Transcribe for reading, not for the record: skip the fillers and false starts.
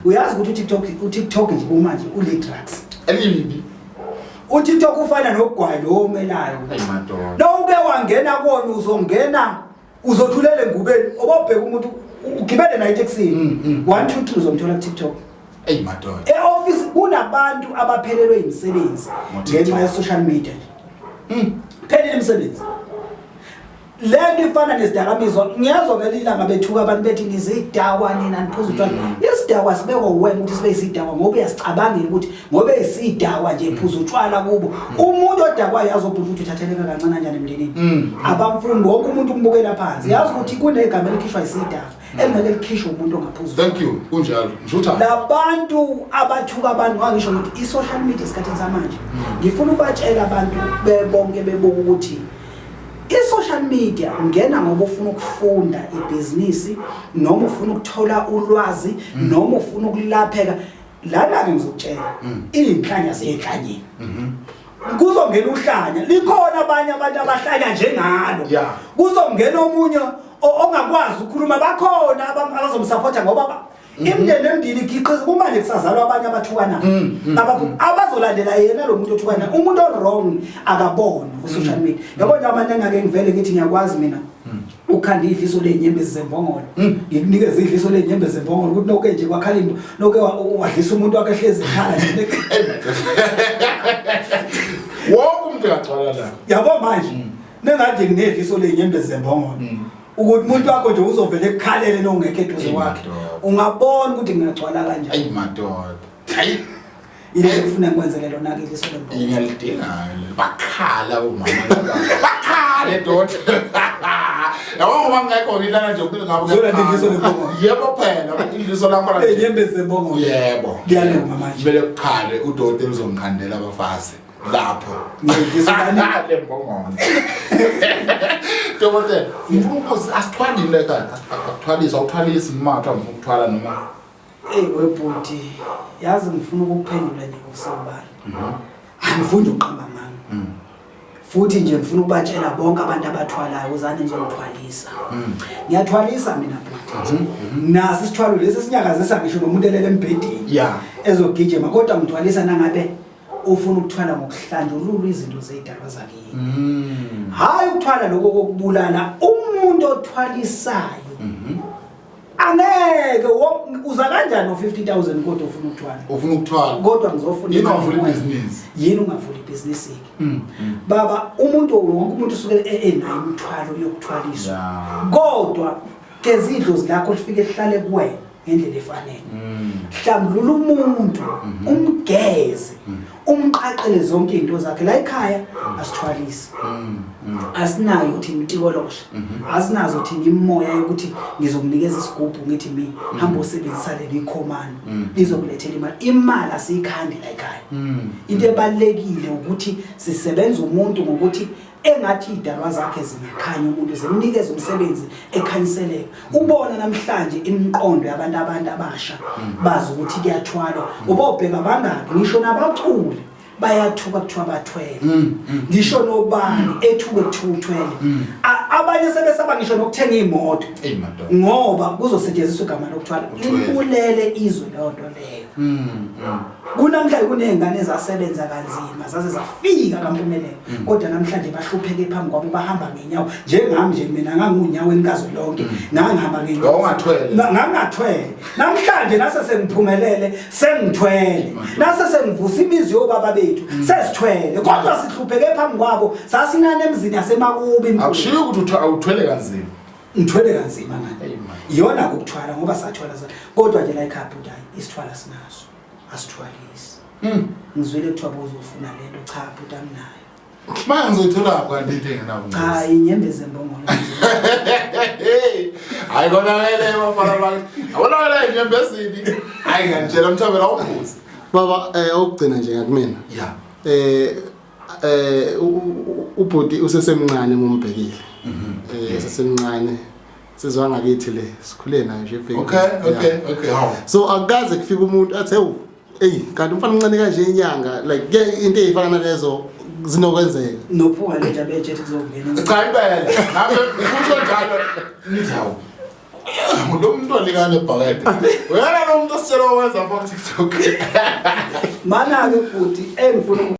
Uyazi ukuthi uTikTok nje kumanje ule drugs. Elibi. UTikTok ufana nogwayi lo omelayo. Hey madoda. Lo uke wangena kuwona uzongena uzothulele engubeni obobheka umuntu ugibele naye etekisini. 1 2 3 uzomthola kuTikTok. Hey madoda. E-office kunabantu abaphelelwe imisebenzi NgoTikTok. ngenxa ye-social media nje. Phelile imisebenzi. Le nto ifana nezidakamizwa, ngiyezwa ngelinye ilanga bethuka abantu bethi nizidakwa nina niphuza utshwala. Isidakwa sibekwa uwena ukuthi sibe isidakwa ngoba uyasicabangela ukuthi ngoba eyisidakwa nje phuza utshwala kubo. Umuntu odakwayo azobhuta ukuthi uthatheleka kancane kanjani emndenini. Abamfuni, wonke umuntu umbukela phansi. Yazi ukuthi kunegama elikhishwa isidakwa elingeke likhishwe umuntu ongaphuzi. Thank you. Kunjalo. Ngisho Labantu abathuka abantu ngisho ukuthi i-social media esikhathini samanje, ngifuna ubatshela abantu bebonke bebuka ukuthi i-social media ungena ngoba ufuna ukufunda ibhizinisi noma ufuna ukuthola ulwazi noma ufuna ukulapheka. Lana-ke ngizokutshela iy'nhlanya ziy'nhlanyeni, kuzongena uhlanya, likhona abanye abantu abahlanya njengalo. Kuzongena omunye ongakwazi ukukhuluma, bakhona abazomsapotha ngoba imindeni emndini igiqiza kumanje kusazalwa abanye abathukanayo, abazolandela yena lo muntu othukanayo. Umuntu o-wrong akabonwa ku-social media, yabo nje abantu engake ngivele ngithi ngiyakwazi mina ukhanda idliso ley'nyembezi zembongolo, ngikunikeze idliso ley'nyembezi zembongolo ukuthi noke nje kwakhala into noke wadlisa umuntu wakhe ehlezi ekhala nje. Wonke umuntu uyagcwala la. Yabo manje nengathi nginedliso ley'nyembezi zembongolo ukuthi umuntu wakho nje uzovele ekukhalele nongekho eduze Eyi, kwakhe, madoda. ungabona ukuthi ngingagcwala kanjani. Ayi madoda. Hayi. Ile ngifuna ngikwenzele lona ke idliso lembongolo. Ngiyalidinga leli. Bakhala omama. Bakhala doda. Yabo ngoba ngekho ngilana nje ukuthi ngabe Uzolanda idliso lembongolo. Yebo phela idliso lakho la. Ley'nyembezi zembongolo. Yebo. Liyalunga manje. Kumele kukhale udokotela uzongikhandela abafazi lapho. Ngidliso lani? Lembongolo. Dokotela, ngifuna ukubuza, asithwali le ekhaya? Akuthwalisi, awuthwalisi noma kuthiwa ngifuna ukuthwala noma? Eyi webhuti, yazi ngifuna ukukuphendula nje ngokusobala. Angifuni ukuqamba amanga. Futhi nje ngifuna ukubatshela bonke abantu abathwalayo, uzane nizongithwalisa. Ngiyathwalisa mina bhuti. Naso isithwalo lesi sinyakazisa ngisho nomuntu elele embhedeni. Ezogijima, kodwa ngithwalisa nangabe ufuna ukuthwala ngokuhlanjululwa izinto zey'dalwa zakini. Hhayi ukuthwala lokho kokubulala umuntu othwalisayo. Angeke uza kanjani ngo-50,000 kodwa ufuna ukuthwala? Ufuna ukuthwala. Kodwa ngizofuna Yini imali ungavula kuwena. ibhizinisi? Yini ungavula ibhizinisi ke? Baba, umuntu wonke umuntu usuke enayo imithwalo yokuthwaliswa. Kodwa ke idlozi lakho lifike lihlale kuwena ngendlela efanele. Hlambulula umuntu, umgeze, umqaqele zonke izinto zakhe. La ekhaya asithwalisi. Asinayo ukuthi imtikoloshe. Asinazo thina imimoya yokuthi ngizokunikeza isigubhu ngithi mi hamba usebenzisa leli khomani lizokulethela imali. Imali asiyikhandi la ekhaya. Into ebalekile ukuthi sisebenza umuntu ngokuthi engathi idalwa zakhe zingakhanya, umuntu zimnikeze umsebenzi ekhanyiseleka. Ubona namhlanje imiqondo yabantu abantu abasha bazi ukuthi kuyathwalwa. Ubobheka bangaki ngisho nabaculi bayathuka kuthiwa bathwele, ngisho nobani ethuke kuthiwa uthwele. Abanye sebesaba ngisho nokuthenga imoto Eyi madoda. ngoba kuzosetshenziswa igama lokuthwala. Uthwele. Libulele izwe leyo nto leyo. Kunamhlanje kuney'ngane ezasebenza kanzima zaze zafika kaMpumelelo, kodwa namhlanje bahlupheke phambi kwabo, bahamba ngenyawo njengami nje. Mina ngangunyaweni kazwelonke, ngangihamba ngenyawo. Wawungathwele. Ngangathwele. Namhlanje nase sengiphumelele sengithwele, nase sengivusa imizi yobaba bethu sesithwele, kodwa sihlupheke phambi kwabo. Sasinana emzini yasemakubi impilo. Akushiyo ukuthi awuthwele kanzima. Ngithwele kanzima ngani? Eyi, man. Iyona ukuthwala ngoba sathwala kodwa nje la ekhaya bhuti, hayi isithwala sinaso, asithwalisi. Ngizwile kuthiwa bozofuna lento, cha bhuti anginayo. Manje ngizoyithola kanti into engenabo. Cha, inyembezi embongolo. Hayi konakele bafana bami. Awonakele inyembezini. Hayi ngiyantshela Mthabela awuphuzi. Baba, okugcina nje ngakumina. Ubhuti usesemncane mumbhekile. Usesemncane. Sizwa ngakithi le, sikhule naye nje ebhekile. Hawu. So akukaze kufika umuntu athi hey, hey kanti umfana omncane kanje inyanga, like ke into ezifana nalezo zinokwenzeka. Nophuka le nje abejethi kuzongena. Cha impela. Ngabe kusho njalo nithi hawu. Lo muntu olikane bhakede. Uyana lo muntu ositshela owenza apha ku TikTok. Mana-ke bhuti engifuna.